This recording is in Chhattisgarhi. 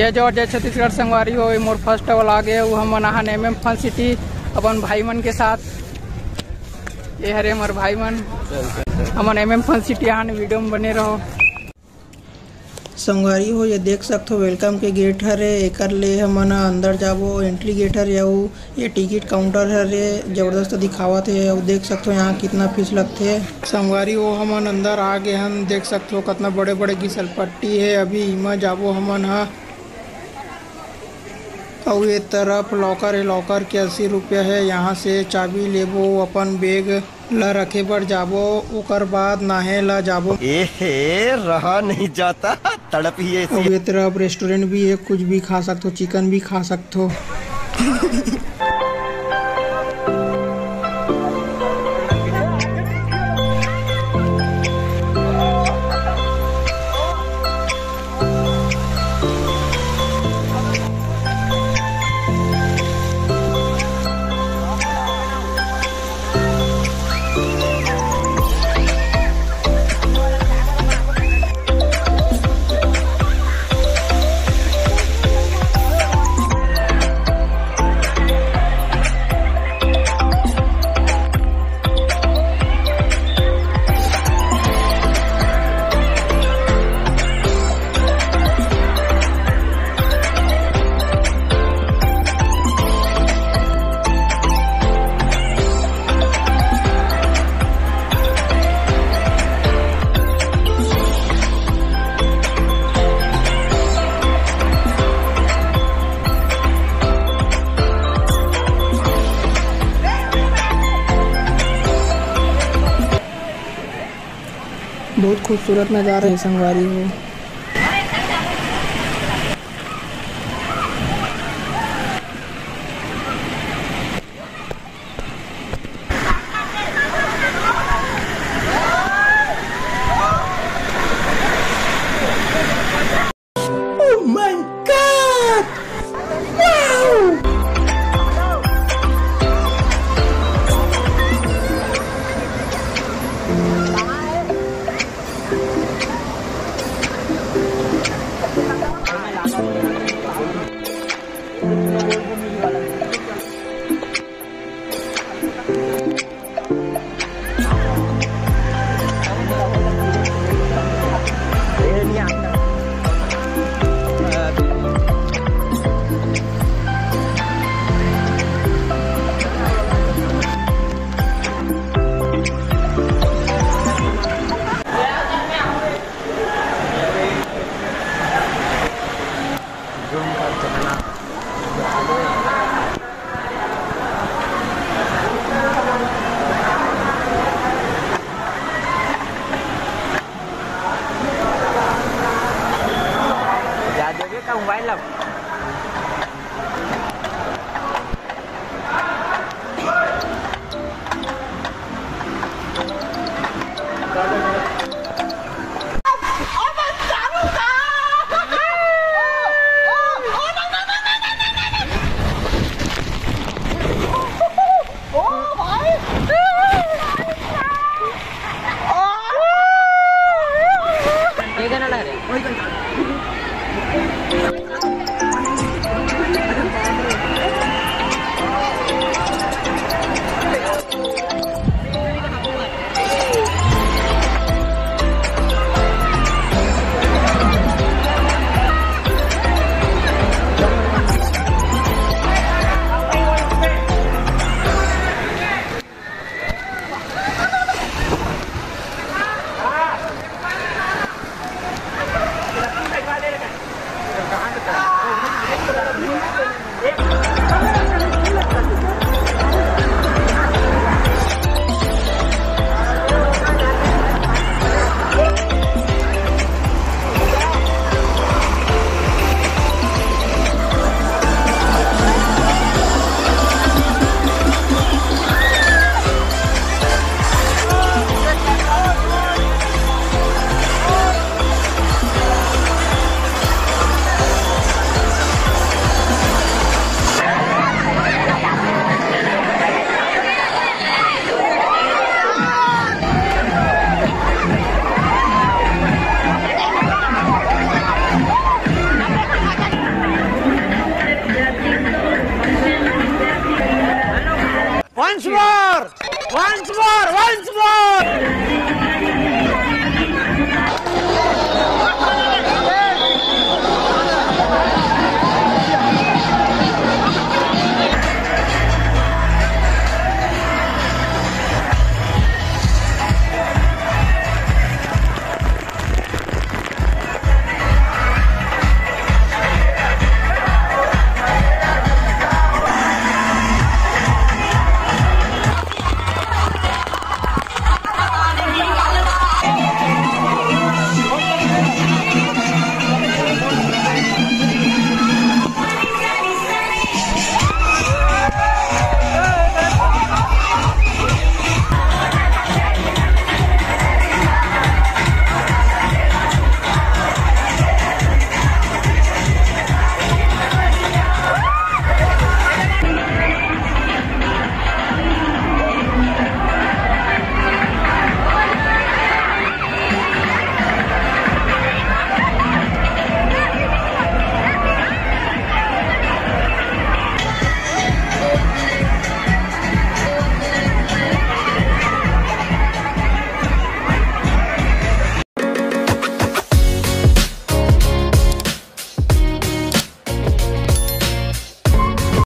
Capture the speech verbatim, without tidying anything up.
जय जोहार, जय छत्तीसगढ़ संगवारी हो। ये मोर फर्स्ट vlog हे, वो हमन आहन एम एम फन सिटी अपन भाई मन के साथ। ये हरे हमर भाई मन, हमन एम एम फन सिटी आहन, वीडियो में बने रहो। संगवारी हो, ये देख सकथो, वेलकम के गेट हरे, एकर ले हमन अंदर जाबो। एंट्री गेट हरे, अउ ये टिकट काउंटर हरे, जबरदस्त दिखावत हे। अउ देख सकथो, यहाँ कितना फीस लगथे। संगवारी हो, हमन अंदर आ गे हन, देख सकथो, कितना बड़े बड़े घिसल पट्टी हे। अभी इमा जाबो हमन ह। अउ ये तरफ लॉकर हे, लॉकर के अस्सी रुपया हे। यहाँ से चाबी लेबो, अपन बैग ला रखे बर जाबो, ओकर बाद नहाए ला जाबो। ए हे, रहा नहीं जाता, तड़प ही ऐसी। अउ ये तरफ रेस्टोरेंट भी हे, कुछ भी खा सकथो, चिकन भी खा सकथो। बहुत खूबसूरत नज़ारा है संगवारी हो। Oh my God! Wow! जा देबे का मोबाइल अब। Sure.